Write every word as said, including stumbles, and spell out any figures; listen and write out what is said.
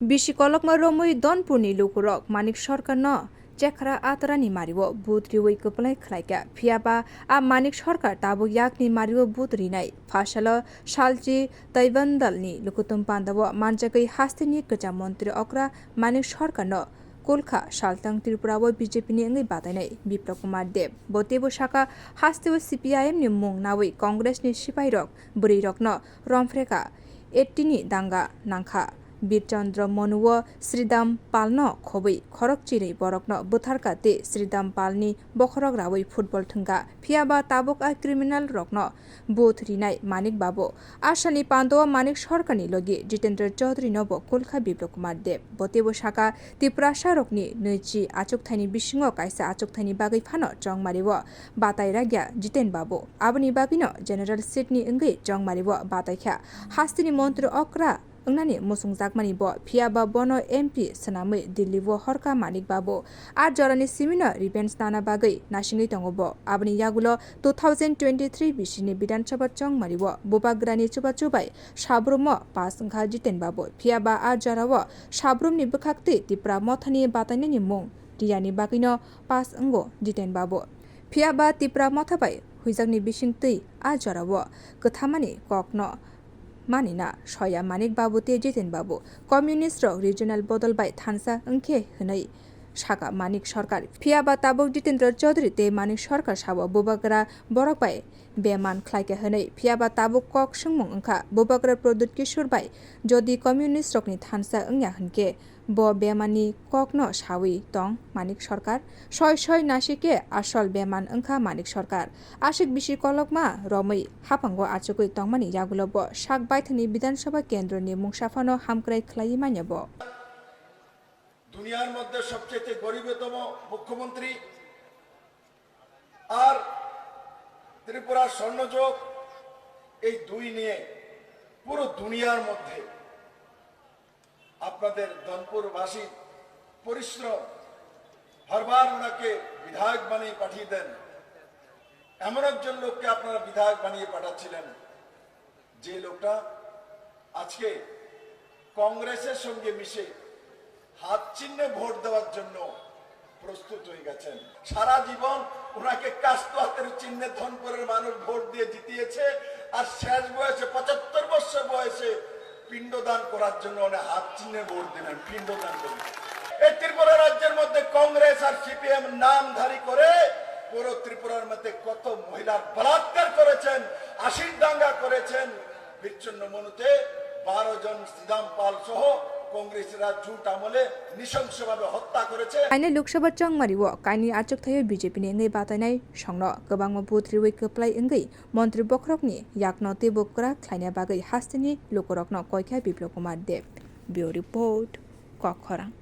Bisi kolokma romwi Donpurni lukurok Manik Sarkarno Chekhra Atrani mario vote riwi kwplai khlaikha, phiyaba a Manik Sarkar tabuk yakni mario vote rinai. Phasalo salchi Taibandalni lukutum pandao manjagwi hasteni kwcham montri okra Manik Sarkarno kulkha saltang Tripurao B J P ni wngwi batainai Biplab Kumar Deb. Bo teibo saka, hasteo C P I M ni mung nawi Congress ni sipairok bwrwirokno romphrekha, eighty ni danga nangkha. Bir Chandra Manu o Sridham Palno khobwi khorok chinwi borokno bwtharkha tei Sridham Palni bokhorok rawi football thwngkha. Phiyaba tabuk a criminal rokno vote rinai Manik Babu. A salni pandao Manik Sarkarni logi Jitendra Chaudhary no bo kulkha Biplab Kumar Deb. Bo teibo saka, Tiprasa rokni nwichi achukthaini bisingo kaisa achukthaini bagwi phano chongmario batai ragya Jiten Babu. Aboni bagwino general seat ni wngwi chongmario bataikha. Hasteni montri okra wngnani muchungjakmani bo, phiyaba bono M P swnamwi Delhi o horkha Manik Babu. A jorani simino revenge nana bagwi nasingwi tongo bo. Aboni yagulo two thousand twenty-three bisini Bidhan Sabha chongmario bubagrani chubachu bai sabrumo pass wngkha Jiten Babu. Phiyaba a jorao sabrumni bwkhaktwi Tipra Mothani batainani mung riyani bagwino pass wngo Jiten Babu. Phiyaba Tipra Motha bai huijakni bisingtwi a jorao kwthamani kokno manina soya Manik Babu tei Jiten Babu. Communist rok regional bodol bai thansa wngkhe hwnwi saka Manik Sarkar. Phiyaba tabuk Jitendra Chaudhary tei Manik Sarkar sao bubagra borok bai beman khlaikha hwnwi. Phiyaba tabuk kok swngmung wngkha bubagra Pradyut Kishore bai, jodi communist rokni thansa wngya hwnkhe, bo bemani kokno sawi tong Manik Sarkar. Soi soi nasikhe asol beman wngkha Manik Sarkar. Aswk bisi kolokma romwi haphango achugwi tongmani yagulo bo sak baithangni Bidhan Sabha kendroni mungsa phano hamkrai khlaiwi manya bo. দুনিয়ার মধ্যে সবচেয়ে গরিবতম মুখ্যমন্ত্রী আর ত্রিপুরা স্বর্ণযুগ, এই দুই নিয়ে পুরো দুনিয়ার মধ্যে আপনাদের ধনপুরবাসীর পরিশ্রম, বারবার ওনাকে বিধায়ক বানিয়ে পাঠিয়ে দেন। এমন একজন লোককে আপনারা বিধায়ক বানিয়ে পাঠাচ্ছিলেন, যে লোকটা আজকে কংগ্রেসের সঙ্গে মিশে হাত চিহ্নে ভোট দেওয়ার জন্য প্রস্তুত হয়ে গেছেন। সারা জীবন ওনাকে কাস্ত হাতের চিহ্নে ধনপুরের মানুষ ভোট দিয়ে জিতিয়েছে, আর শেষ বয়সে, পঁচাত্তর বছর বয়সে পিণ্ডদান করার জন্য উনি হাত চিহ্নে ভোট দিলেন, পিণ্ডদান করলেন। এই ত্রিপুরা রাজ্যের মধ্যে কংগ্রেস আর সিপিএম নামধারী করে পুরো ত্রিপুরার মধ্যে কত মহিলার বলাৎকার করেছেন, আশির দাঙ্গা করেছেন। বিচ্ছিন্ন মনুতে বারো জন সিদাম পাল সহ কংগ্রেসরা জুট আমলে নৃশংসভাবে হত্যা করেছে। Aini Lok Sabha chongmario kaini achukthai o B J P ni wngwi batainai songno kwbangma vote riwi kwplai wngwi montri bokhorokni yakno teibo kwrak khlaina bagwi hasteni lukurokno koikha Biplab Kumar Deb. Bureau Report, Kokkhorang.